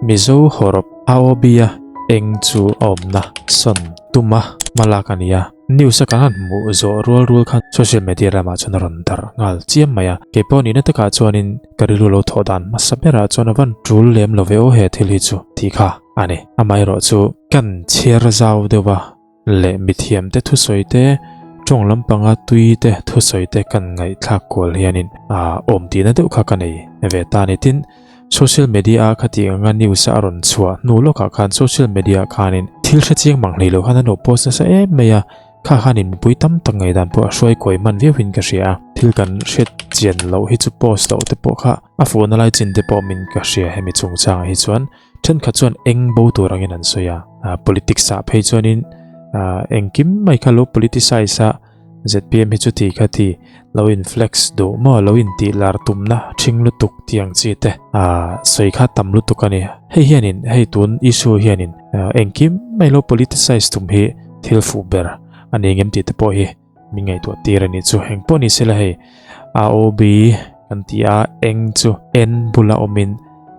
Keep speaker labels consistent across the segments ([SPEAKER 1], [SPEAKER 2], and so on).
[SPEAKER 1] Mizo hawrawp AOB-a eng chu a awmna sawn tuma hmalak a ni a. News a kan han hmuh zawh rual rual khan social media lamah chuan a rawn darh nghal chiam mai a. Kei pawh nihna takah chuanin ka rilru lo thawh dan hmasa berah chuan a van tul lem lo ve aw he thil hi chu tih kha a ni. Amaherawhchu kan chhiar zau deuh a. Leh mithiamte thusawi te, tawng lampanga tui te thusawi te kan ngaihthlak kual hianin a awm tihna deuh kha ka nei ve ta ni. Tin, social media a khati anga news a rawn chhuah hnu lawkah khan social media khanin thil hre chiang mang hlei lo khan an lo post nasa em mai a, kha khanin mipui tam tak ngaihdan pawh a hruai kuai hman viauin ka hria a. Thil kan hriat chian loh hi chu post loh te pawh kha a fuhna lai chin te pawh min ka hria hemi chungchangah hi chuan. Thenkhat chuan eng bo tur angin an sawi a, politics ah phei chuanin engkim mai kha lo politicize a, zpm hi chuti kha ti lo in flex duh maw lo in tih lar tumna thing lutuk tih ang chi te sawi kha tam lutuk a ni. Hei hianin hei tun issue hianin engkim mai lo politicize tum hi thil fuh ber a ni engem tih te pawh hi min ngaihtuah tir a nih chu. Engpawh ni sela hei AOB kan ti a, eng chu N bula awmin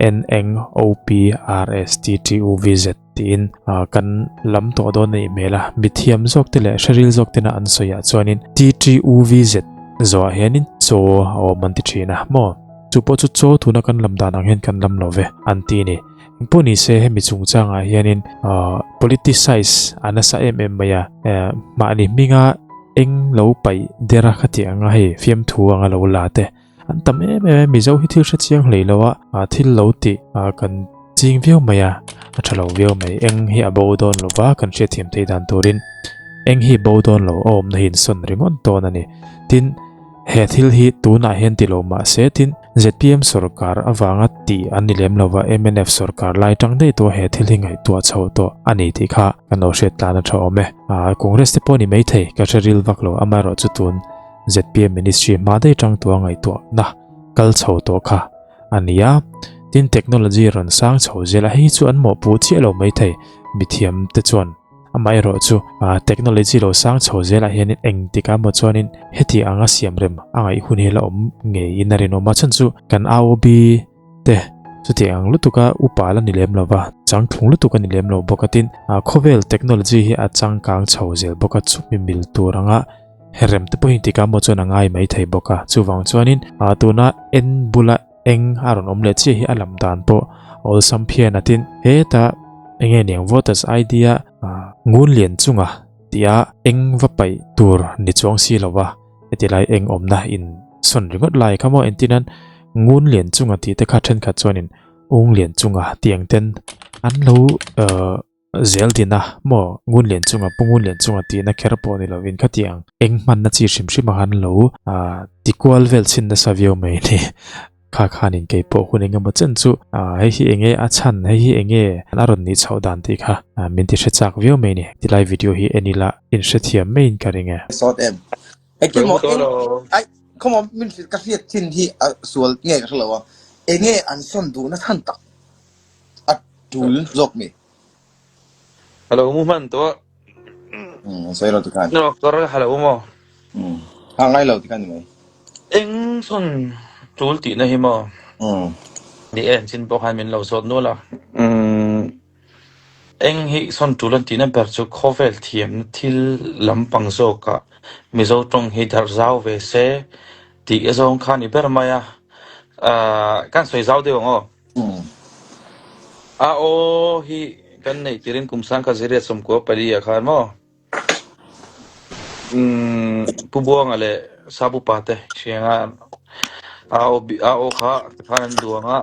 [SPEAKER 1] N eng O P R S T T U V Z tiin kan lam tawh dawn a nih hmel a. Mithiam zawk te leh hreril zawk tena an sawiah chuanin T T U V Z zawhah hianin chaw a awm an ti thin a maw? Chu pawh chu chaw tuna kan lam dan ang hian kan lam lo ve an ti a ni. Engpawh ni se hemi chungchangah hianin politicize a nasa em em mai a, mahni hminga eng lo paih der a khati anga hei fiamthu anga lo la te an tam em em a, Mizo hi thil hre chiang hlei lo a, thil lo tih kan ching viau mai a, a tha lo viau mai, eng hi a bo dawn lo va kan hriatthiam theih dan turin eng hi bo dawn lo a awmna hi insawn ringawt dawn a ni. Tin. He thil hi tunah hian ti lo mah se tin zpm sorkar avanga tih an ni lem lova mnf sorkar lai tang daih tawh he thil hi ngaihtuah chho tawh a ni tih kha kan lo hriat tlan a tha awm e. Aa Congress te pawh ni maithei ka hre ril vak lo amaherawh chu tun zpm ministry hma daih tang tawh a ngaihtuahna kal chho tawh kha a ni a. Tin technology rawn sang chho zel a hei chu an mawhpuh chiah lo maithei mithiam te chuan. Amaherawh chu technology lo sang chho zelah hianin engtik a maw chuanin heti anga siam rem a ngaih hun hi la awm ngeiin a rinawm a, chhan chu kan AOB te chuti ang lutuka upa la ni lem lo va, changthlung lutuk a ni lem lo bawk a tin khawvel technology hi a changkang chho zel bawk a, chumi mil tur anga herrem te pawh hi engtik a maw chuan a ngai mai thei bawk a, chuvang chuanin tuna en bula Eng a rawn awm leh chiah hi a lam dan pawh a awlsam phian a tin hetah enge niang voters ID a ngun lian chunga tia eng va paih tur ni chuang si lo va heti lai eng awmna in sawn ringawt lai kha maw entir nan ngun lian chunga tih te kha thenkhat chuanin ung lian chunga tiang ten an lo Zel dina maw ngun lian chunga pu ngun lian chunga tihna kher pawh ni lovin khatiang eng hmanna chi hrim hrim a han lo ti kual vel chhin nasa viau mai ni. Kha khanin kei pawh hun eng emaw chen chu hei hi enge a chhan hei hi enge a rawn nih chhoh dan tih kha min ti hre chak viau mai ni. Tilai video hi en ila in hrethiam maiin ka ring e.
[SPEAKER 2] Sawt em. Engkim maw eng ai khawmaw min hrilh ka hriat thin hi a sual nge ka hrelo a enge an sawn duhna chhan tak a tul zawk mi.
[SPEAKER 3] Hello mu hman to.
[SPEAKER 2] Um sawi lo tikhan.
[SPEAKER 3] No kor hello mo.
[SPEAKER 2] Um ha ngai lo tikhan ni mai.
[SPEAKER 3] Eng son tul ti na hi mo.
[SPEAKER 2] Um
[SPEAKER 3] Ni en chin pawh khan min lo zawt nual a. Um eng hi son tul an tihna ber chu khawvel thiamna thil lampang zawkah Mizo tawng hi darh zau ve se tih zawng kha ni ber mai a. Ah kan sawi zau deuh ang aw. A aw hi kan neih tirin kum sang kha ziriat 94 ah khan maw Pu Buanga leh Sabu pa te hrianga a aw a aw kha tikhan an duang a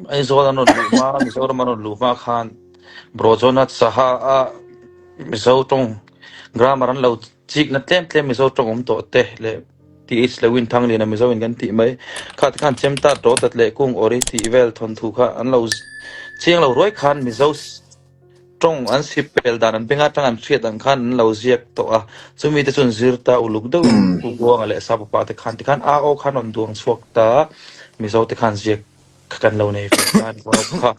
[SPEAKER 3] Aizawl an rawn luh hma Mizoram an rawn luh hma khan Brojonath Saha a Mizo tawng grammar an lo chikna tlem tlem Mizo tawng awm tawh te leh TH Lewin Thangliana Mizo in kan tih mai. Kha te khan Chemta Tawtat leh Kung Awri tih vel thawnthu kha an lo chiang lo ruai khan Mizo tawng an sip pel dan an beng atang an hriat ang khan an lo ziak tawh a. Chumi te chuan zir ta uluk deuhin Pu Buanga leh Sapupa te khan tikhan a aw khan rawn duang chhuak ta Mizo te khan ziak kha kan lo nei ve ta ni kha.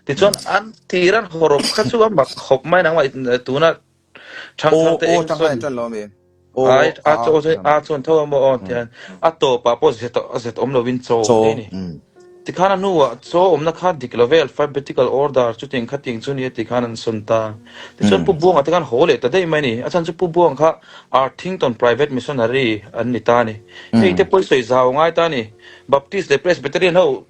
[SPEAKER 3] Tichuan an tir an hawrawp kha chu a mak khawp mai nangmah tuna
[SPEAKER 2] Aw aw tang khan tan lo mi. Aw
[SPEAKER 3] Ai a chaw a chuan tho a maw aw tian a tawpah pawh zet zet awm lovin chaw
[SPEAKER 2] Chaw.
[SPEAKER 3] te ni. Tikhan a hnuah chaw awmna kha dik lo ve, alphabetical order chutiang khatiang chu nia tikhan an sawn ta. Tichuan Pu Buanga te khan haw leh ta daih mai a ni. A chhan chu Pu Buanga kha Arthington Private Missionary an ni ta a ni. Hei te pawh i sawi zau ngai ta a ni. Baptist leh Presbyterian ho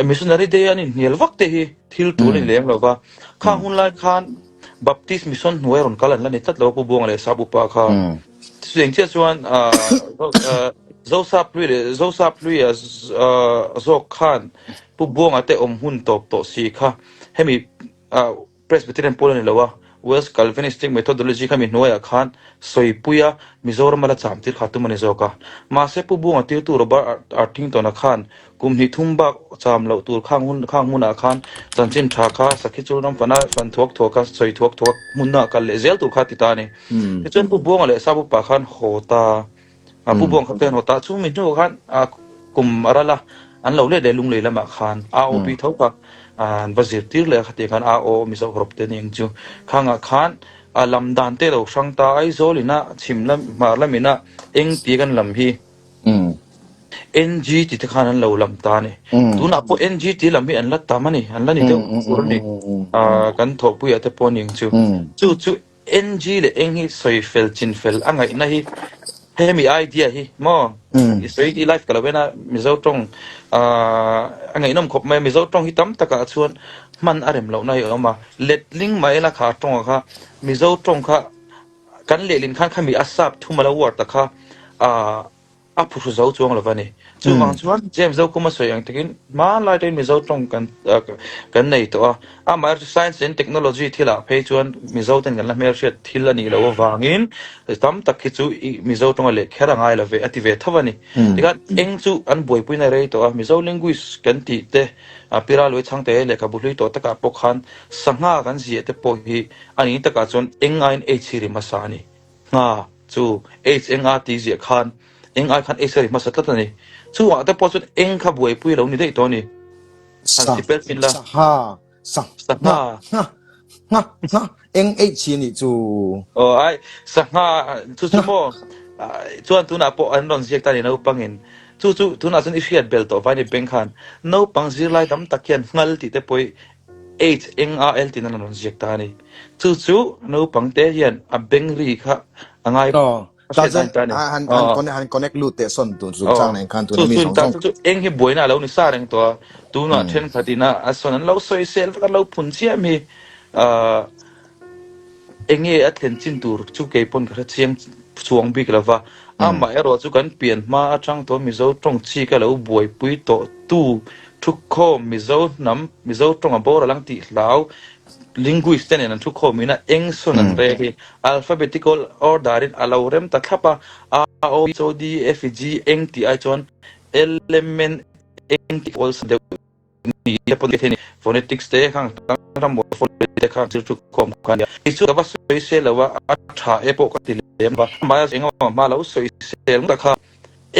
[SPEAKER 3] Missionary day an inhnial vak te hi thil tul a ni lem lo va. Khang hun lai khan Baptist Mission hnuai rawn kal an la ni tlat lo a Pu Buanga leh Sap Upa kha. Chutiang chiah chuan Zosap hlui leh Zosap hluia zawk khan Pu Buanga te awm hun tawp tawh si kha hemi Presbyterian pawl a ni lo a, Welsh Calvinistic Methodology kha mi hnuaiah khan sawipuia Mizoram a la cham tir kha tum a ni zawk a. Mahse Pu Buanga tirtu Robert Arthington-a khan kum hnih thum bak cham loh tur khang hun khang hmunah khan chanchin tha kha sakhi chul ram fana fan thuak thuak a sawi thuak thuak hmunna kal leh zel tur kha a ti ta a ni. Tichuan Pu Buanga leh Sap upa khan haw ta a, Pu Buanga kha te an haw ta. Chung mi hnuah khan kum a ral a, an lo let leh lunglei lamah khan AOP tho kha an va zirtir leh a, khatiang khan AO Mizo hawrawp te ning chu khangah khan a lam dan te lo hrang ta Aizawl ina chhim lam hmar lam ina eng tia kan lam hi NG tih te khan an lo lam ta a ni. Tunah pawh NG tih lam hi an la tam a ni, an la ni deuh fur a ni. Kan thawhpuiah te pawh ning chu. Chu chu NG leh eng hi sawi fel chin fel a ngaihna hi hemi idea hi maw i sawi i live ka lo en a Mizo tawng a ngaihnawm khawp mai a Mizo tawng hi tam takah chuan hman a rem lohna hi a awm a letling mai la kha tawngah kha Mizo tawng kha kan lehlin khan khami a sap thum a lo uar ta kha a phuhru zo chuang lo va ni. Chuvang chuan James Zokhuma sawi ang takin hmanlai atangin Mizo tawng kan kan nei tawh a, amaherawhchu science and technology thilah phei chuan Mizo ten kan la hmelhriat thil a nih loh avangin tam tak hi chu i Mizo tawnga leh kher a ngai lo ve a ti ve tho a ni. Tikhan eng chu an buaipuina rei tawh a, Mizo linguist kan tih te Pira Lui Chhangte lehkhabu hlui tawh takah pawh khan sangha kan ziah te pawh hi a nih takah chuan eng aiin H hi ri hmasa a ni. Ngha chu H eng a tih ziah khan eng ai khan H a ri hmasa tlat a ni. Chungah te pawh chuan eng kha buaipui lo ni daih tawh a ni. Han
[SPEAKER 2] Sa,
[SPEAKER 3] sipel thin la.
[SPEAKER 2] sa ha, sa
[SPEAKER 3] Sa
[SPEAKER 2] ngha,
[SPEAKER 3] ngha.
[SPEAKER 2] ngha, ngha, ngha, eng H hi a nih chu.
[SPEAKER 3] Aw ai, sa ngha chu chu
[SPEAKER 2] Ngha.
[SPEAKER 3] maw chuan tunah pawh an rawn ziak ta a ni naupangin. Chu chu tunah chuan i hriat bel tawh vai ni beng khan naupang zirlai tam tak hian ngal tih te pawh i H eng a L tiin an rawn ziak ta a ni. Chu chu naupang te hian a beng ri kha a ngai
[SPEAKER 2] Aw,
[SPEAKER 3] a
[SPEAKER 2] ta
[SPEAKER 3] hriat
[SPEAKER 2] chuan
[SPEAKER 3] ngai ta a ni.
[SPEAKER 2] han han
[SPEAKER 3] Aw.
[SPEAKER 2] connect han connect lut teh sawn tun chu
[SPEAKER 3] Aw.
[SPEAKER 2] chang nen khan
[SPEAKER 3] Chu
[SPEAKER 2] tuna mi
[SPEAKER 3] chu
[SPEAKER 2] zawng
[SPEAKER 3] ta
[SPEAKER 2] zawng
[SPEAKER 3] chu chu eng hi buaina a lo ni sa reng tawh a. Tunah thenkhat ina a sawn an lo sawi sel vek an lo phun chiam hi ah Enge a thlen chin tur chu kei pawn ka hre chiang chuang bik lo va, amah erawh chu kan pian hma atang tawh Mizo tawng chi ka lo buaipui tawh tu thukhawm Mizo hnam Mizo tawng a boral ang tih hlau linguist te nen an thukhawm in a eng sawn an rel hi alphabetical order in a lo rem ta thlap a, A O B C D E F G eng tih ai chuan L M N eng tih awlsam deuh ni te pawh ni phonetics te khang ram morphology te khang thil thu khawm kha nia kei chu ka va sawi sel lo a a tha e pawh ka ti lem va amah eng emaw hma lo sawi sel ngawt kha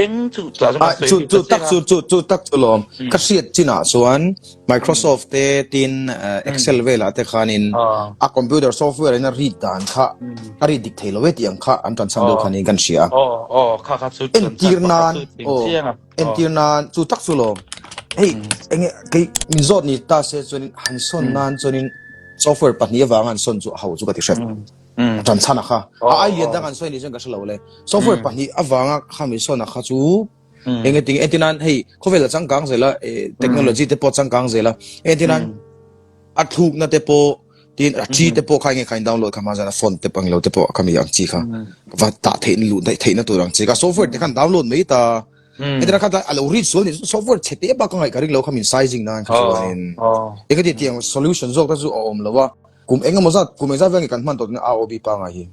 [SPEAKER 3] eng chu tah chuan kan sawi
[SPEAKER 2] chu
[SPEAKER 3] bik
[SPEAKER 2] chu
[SPEAKER 3] ta
[SPEAKER 2] tak
[SPEAKER 3] chiang a
[SPEAKER 2] chu chu chu tak chu lawm ka hriat chinah chuan Microsoft te tin Excel velah te khanin a computer software in a read dan kha a read dik thei lo e tih ang kha an tan chhan deuh khanin kan hria
[SPEAKER 3] aw aw kha kha chu
[SPEAKER 2] entir nan aw Entir nan chu tak chu lo. Hei enge kei min zawt ni ta se chuanin han sawn nan chuanin software pahnih avanga han sawn chu a ho chu ka ti hret. Tan chhan a kha. A ai lian dang an sawi ni chuan ka hre lo le. Software pahnih avanga kha min sawn a kha chu enge ting entir nan hei khawvel a changkang zel a technology te pawh changkang zel a entir nan a thlukna te pawh tin a chi te pawh kha enge kha in download kha hma zan a phone te pang lo te pawh khami ang chi kha va tah theih luh daih theihna tur ang chi kha software te khan download mai ta hetina kha a lo read sual ni software chhe te ba ka ngai ka ring lo kha min sizing nan kha chuanin enge ti tiang solution zawk ta chu a awm lo a kum engemaw zat kum engzat vel nge kan hman tawh tin AOB pa ngai hi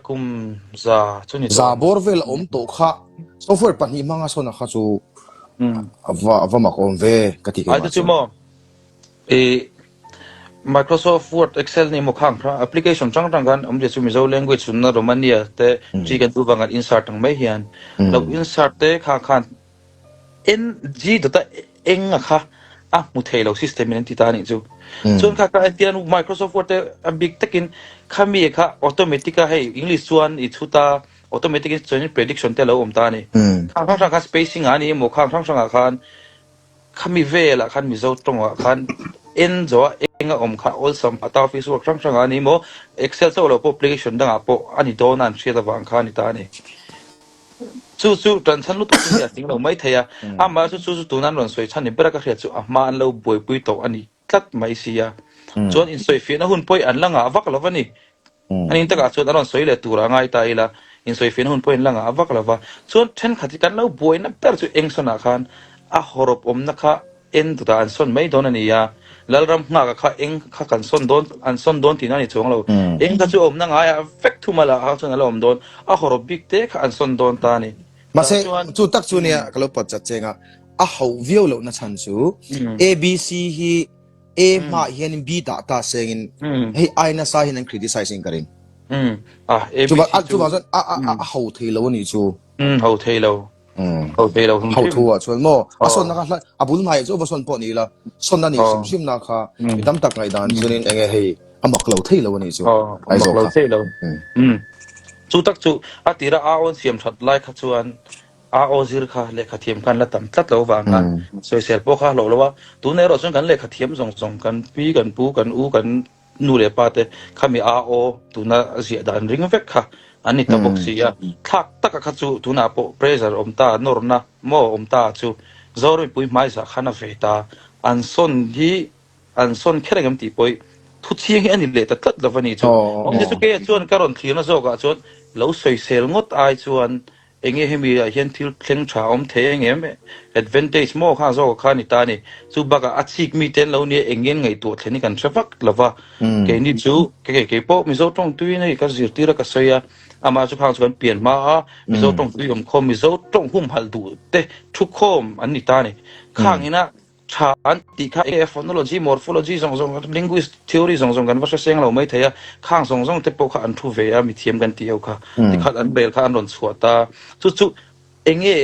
[SPEAKER 3] Kum za chu ni tawh.
[SPEAKER 2] Za bawr vel a awm tawh kha software pahnih hmanga sawn a kha chu a va mak awm ve ka ti keimah
[SPEAKER 3] chu. I Microsoft Word, Excel ni emaw khang kha application hrang hrang khan awmzia chu Mizo language chunna Romania te chi kan duh vang an insert ang mai hian lo insert te kha khan NG dot a eng a kha a hmu thei lo system in an ti ta anih chu. Chuan kha kha entian Microsoft Word te a bik takin khami kha automatic a hei English chuan i chhut a. Automatic in chuan prediction te a lo awm ta a ni. Khang hrang hrang khan spacing ah a ni emaw khang hrang hrang ah khan khami velah khan Mizo tawngah khan en zawh a eng a awm kha awlsam a ta office work hrang hrang ah a ni emaw Excel chauh lo pawh application dangah pawh a ni dawn a an hriat avang kha a ni ta a ni. Chu chu tan chhan lutuk chu hei a tling lo mai thei a, amah chu chu chu tuna an rawn sawi chhan ni ber a ka hriat chu a hma an lo buaipui tawh a ni tlat mai si a. Chuan insawifiahna hun pawh hi an la ngah vak lo va ni. A ning takah chuan a rawn sawi leh tur a ngai ta ila, insawifiahna hun pawh in la ngah vak lo va. Chuan thenkhat hi kan lo buaina ber chu Engsawnah khan a hawrawp awmna kha en dawtah an sawn mai dawn a ni a, Lalram nghaka kha eng kha kan sawn dawn, an sawn dawn tihna a ni chuang lo. Eng kha chu a awmna ngaiah vek thum a lah kha chuan a la awm dawn, a hawrawp bik te kha an sawn dawn ta a ni.
[SPEAKER 2] Mahse, chu tak chu nia ka lo pawt chat cheng a, a hauh viau lohna chhan chu ABC hi A hmaah hianin B dah ta sengin hei ai nasa hian an criticize in ka ring. Chuvang chuan a ho thei lo a nih chu.
[SPEAKER 3] Ho thei lo. Ho thei lo.
[SPEAKER 2] Ho thu ah chuan maw a sawnna kha hla a bul hnaiah chu va sawn pawh ni ila sawnna nih hrim hrim na kha mi tam tak ngaihdan chuanin enge hei a mak lo thei lo a nih chu.
[SPEAKER 3] A mak lo thei lo. Chu tak chu a tira a awn siam that lai kha chuan A aw zir kha lehkha thiam khan la tam tlat lo vang a, sawisel pawh kha a hlawh lo a. Tunah erawh chuan kan lehkha thiam zawng zawng, kan pi, kan pu, kan u, kan nu leh pa te khami a aw tuna ziah dan ring vek kha an ni ta bawk si a. Thlak taka kha chu tunah pawh pressure awm ta, nawrna maw awm ta chu Zoramipui hmaizah khan a ve ta. An sawn hi an sawn kher engem tih pawh hi thu chiang hi a ni leh ta tlat lo a ni chu. Awmzia chu keia chuan ka rawn thlirna zawkah chuan lo sawisel ngawt ai chuan Enge hemi ah hian thil thleng tha awm thei eng em? Advantage maw kha zawk kha a ni ta a ni. Chu bakah a chik mi te an lo nia eng ngen ngaihtuah thlen hi kan hre vak lo va. Keini chu kei kei pawh Mizo tawng tuiin hei ka zirtir a ka sawi a, amah chu khang chu kan pian hma a, Mizo tawng tui awm khawm Mizo tawng humhalh duh te thu khawm an ni ta a ni. Khang ina Tha an tih kha enge phonology, morphology zawng zawng, linguist theory zawng zawng kan va hre seng lo mai thei a, khang zawng zawng te pawh kha an thu ve a, mithiam kan tih ho kha tikhat an bel kha an rawn chhuah ta. Chu chu enge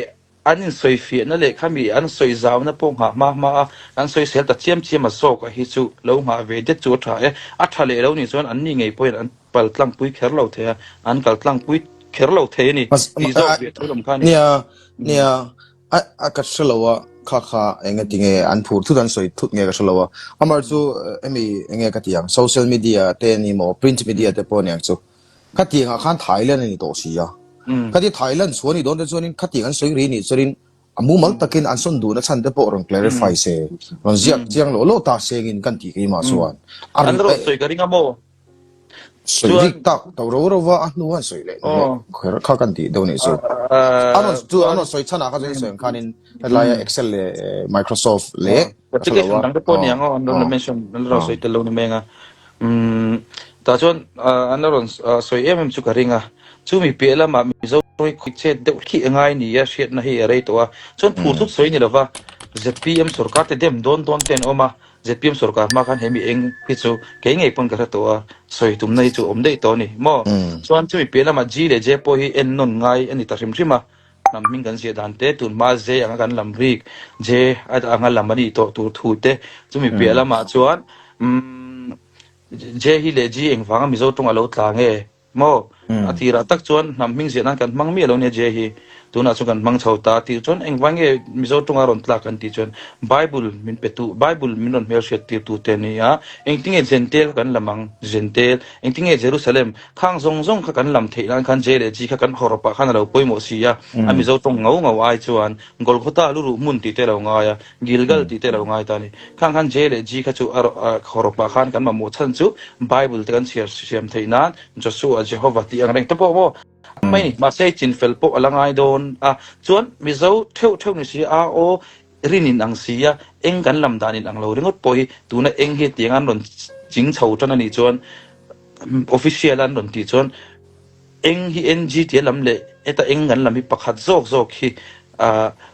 [SPEAKER 3] an insawifiahna leh khami an sawi zauna pawh nghah hma hma a, an sawisel ta chiam chiam a zawk a hi chu lo nghah ve det chu a tha e. A tha leh lo nih chuan an ni ngei pawhin an pal tlangpui kher lo thei a, an kal tlangpui kher lo thei a ni tih zawk ve thu lam kha a ni.
[SPEAKER 2] Nia, nia. A a ka hre lo a, kha kha enge tinge an phur thut an sawi thut nge ka hre lo a. Amar chu hemi enge ka ti ang social media te ni maw print media te pawh aniang chu khatiangah khan Thailand a ni tawh si a. Khati Thailand chhuah a nih dawn te chuanin khatiang an sawi ri nih chuanin a mumal takin an sawn duhna chhan te pawh rawn clarify se rawn ziak chiang loh loh ta sengin kan tih keimah chuan
[SPEAKER 3] a An rawn sawi ka ring a maw?
[SPEAKER 2] Sawi rik tak to ro ro va a hnu an sawi leh kher kha kan tih deuh nih chu. A rawn chu an rawn sawi chhan ah kha chuan sawi ang khanin helaia Excel leh Microsoft leh
[SPEAKER 3] application dang te pawh ni ang aw an rawn mention an rawn sawi tel lo ni mai ang a. Tah chuan an la rawn sawi em em chu ka ring a. Chumi piah lamah Mizo hi khawih chet deuh khi a ngai ni a hriatna hi a rei tawh a. Chuan phur thut sawi ni lova ZPM sorkar te dem dawn dawn te an awm a. Zpm sorkar hma khan he mi eng hi chu kei ngei pawn ka hre tawh a, sawi tumna hi chu awm daih tawh a ni maw? Chuan chumi piah lamah G leh J pawh hi en nawn ngai a ni ta hrim hrim a, hnam hming kan ziah dan te, tun hma J anga kan lam rik, J anga lam a nih tawh tur thu te, chumi piah lamah chuan umm J hi leh G engvanga Mizo tawng a lo tla nge? Maw? A tirah tak chuan hnam hming ziah nan kan hmang miah lo nia Jay hi. Tunah chuan kan hmang chho ta a tir chuan engvai nge Mizo tawnga rawn tlak kan tih chuan Bible min pe tu, Bible min rawn hmelhriat tir tu te a ni a. Engtinge Jentail kha kan lam ang? Jentail. Engtinge Jerusalem? Khang zawng zawng kha kan lam theih nan khan J leh G kha kan hawrawpah khan a lo pawimawh si a. A Mizo tawng ngau ngau ai chuan Golgotha luruh hmun tih te a lo ngai a, Gilgal tih te a lo ngai ta a ni. Khang khan J leh G kha chu a hawrawpah khan kan mamawh chhan chu Bible te kan chhiar siam theih nan Joshua, Jehovah tih ang reng te pawh maw mai ni. Mahse hei chinfel pawh a la ngai dawn a. Chuan Mizo theuh theuh ni si a aw rin in ang si a, eng kan lam dan in ang lo ringawt pawh hi tuna eng hi tiang an rawn ching chho tan a nih chuan official an rawn tih chuan Eng hi NG tia lam leh heta eng kan lam hi pakhat zawk zawk hi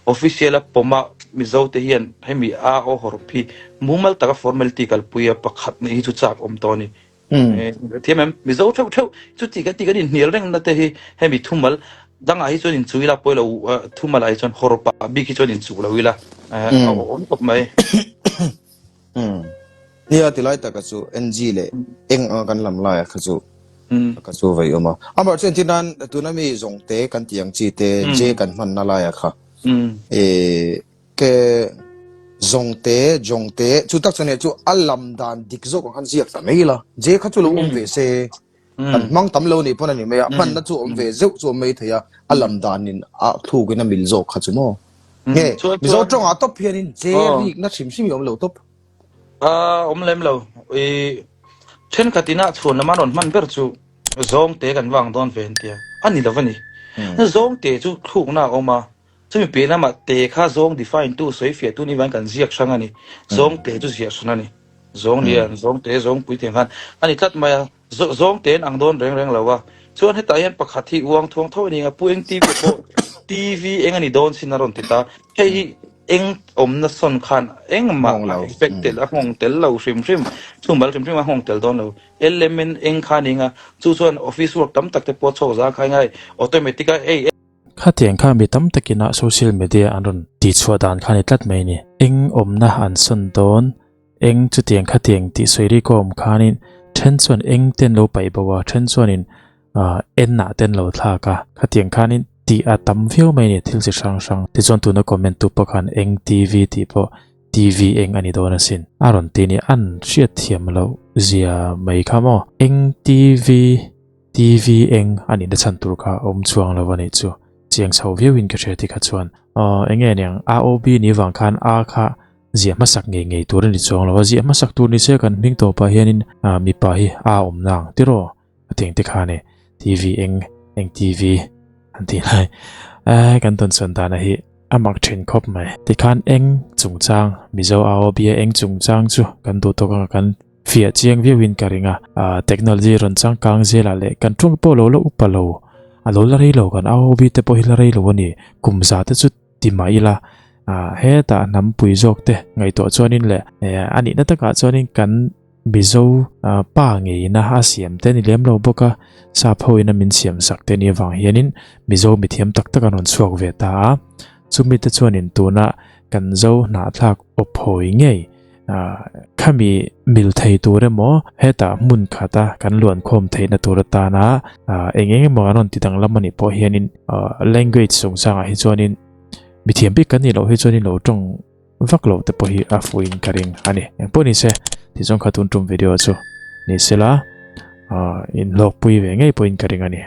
[SPEAKER 3] official a pawma Mizo te hian hemi a aw hawrp hi mumal taka formality kalpui a pakhat nih hi chu chak awm tawh a ni. Thiam em? Mizo theuh theuh chuti kan ti kan inhnial reng na te hi hemi thumal dangah hi chuan inchuh ila pawilo thumal ah hi chuan hawrpa bik hi chuan inchuh lo ila a awm khawp mai.
[SPEAKER 2] Nia tilai taka chu NG leh eng anga kan lam laia kha chu. Ka chu vei awm a. Amah chu entir nan tuna mi zawngte kan tih ang chi te J kan hmanna laia kha e ke zawngte jawngte chu tak chuan chu a lam dan dik zawk ang khan ziak ta mai ila J kha chu lo awm ve se kan hmang tam lo nih pawn a ni mai a hmanna chu awm ve zeuh chu awm mai thei a a lam danin a thlukin a mil zawk kha chu maw nge Mizo tawngah tawp hianin J rikna hrim hrim hi awm lo tawp.
[SPEAKER 3] A awm lem lo. I thenkhat ina chhuan lama rawn hman ber chu zawngte kan vang dawn ve an tia. A ni lo a ni. Zawngte chu thlukna a awm a, chumi piah lamah te kha zawng define tu sawi fiah tu ni vangin kan ziak hrang a ni. Zawngte chu ziah hran a ni. Zawng lian, zawngte, zawngpui tiang khan a ni tlat mai a. Zawngte an ang dawn reng reng lo a. Chuan hetah hian pakhat hi uang thuang tho a ni ang a, Pu Eng TV pawh TV eng a ni dawn sin a rawn ti ta. Hei hi eng awmna sawn khan engmah
[SPEAKER 2] Nghawng
[SPEAKER 3] a
[SPEAKER 2] lo.
[SPEAKER 3] effect tel a nghawng tel lo hrim hrim, chhumbal hrim hrim a nghawng tel dawn lo. LMN eng kha ni anga chu chuan office work tam tak te pawh chhawk zang kha engai automatic a ei
[SPEAKER 1] Khatiang kha mi tam takin a social media an rawn tihchhuah dan kha a ni tlat mai a ni. Eng awmna an sawn dawn, eng chutiang khatiang tih sawi ri kawm khanin then chuan eng ten lo paih bo a, then chuanin En ah ten lo thlak a, khatiang khanin tih a tam viau mai a ni thil chi hrang hrang. Tichuan tuna comment tu pawh khan eng TV tih pawh TV eng a ni dawn asin. A rawn ti ni an hriat thiam loh zia mai kha maw. Eng TV, TV eng a nihna chhan tur kha awm chuang lo a nih chu. Chiang chho viau in ka hria ti kha chuan aw eng nge niang AOB ni vang khan A kha ziah hmasak ngei ngei tur a ni chuang lo a, ziah hmasak tur ni se kan hming tawpah hianin mipa hi A awm nang tiraw. A tiang te khan e TV eng eng TV an tih lai eh kan tawn chhuan dana hi a mak thin khawp mai. Tikhan eng chungchang Mizo AOB a eng chungchang chu kan duh tawk anga kan fiah chiang viau in ka ring a. Ah technology rawn changkang zelah leh kan tawng pawh lo la upa lo a lo la rei lo kan AOB te pawh hi la rei lo a ni kum za te chu ti mah ila ah hetah hnampui zawk te ngaihtuah chuanin leh a nihna takah chuanin kan Mizo pa ngeina a siam te ni lem lo bawk a, sap ho ina min siam sak te ni avang hianin Mizo mithiam tak tak an rawn chhuak ve ta a, chumi te chuanin tuna kan Zo hnahthlak awp hawi ngei khami mil thei tur emaw hetah hmun khata kan luan khawm theihna tur atana eng eng emaw an rawn ti danglam anih pawh hianin language chungchangah hi chuanin mithiam bik kan nih loh hi chuanin lo tawng Vak lo te pawh hi a fuh in ka ring a ni. Eng pawh ni se, tichuan kha tun tum video chu ni sela, in hlawkpui ve ngei pawhin ka ring a ni.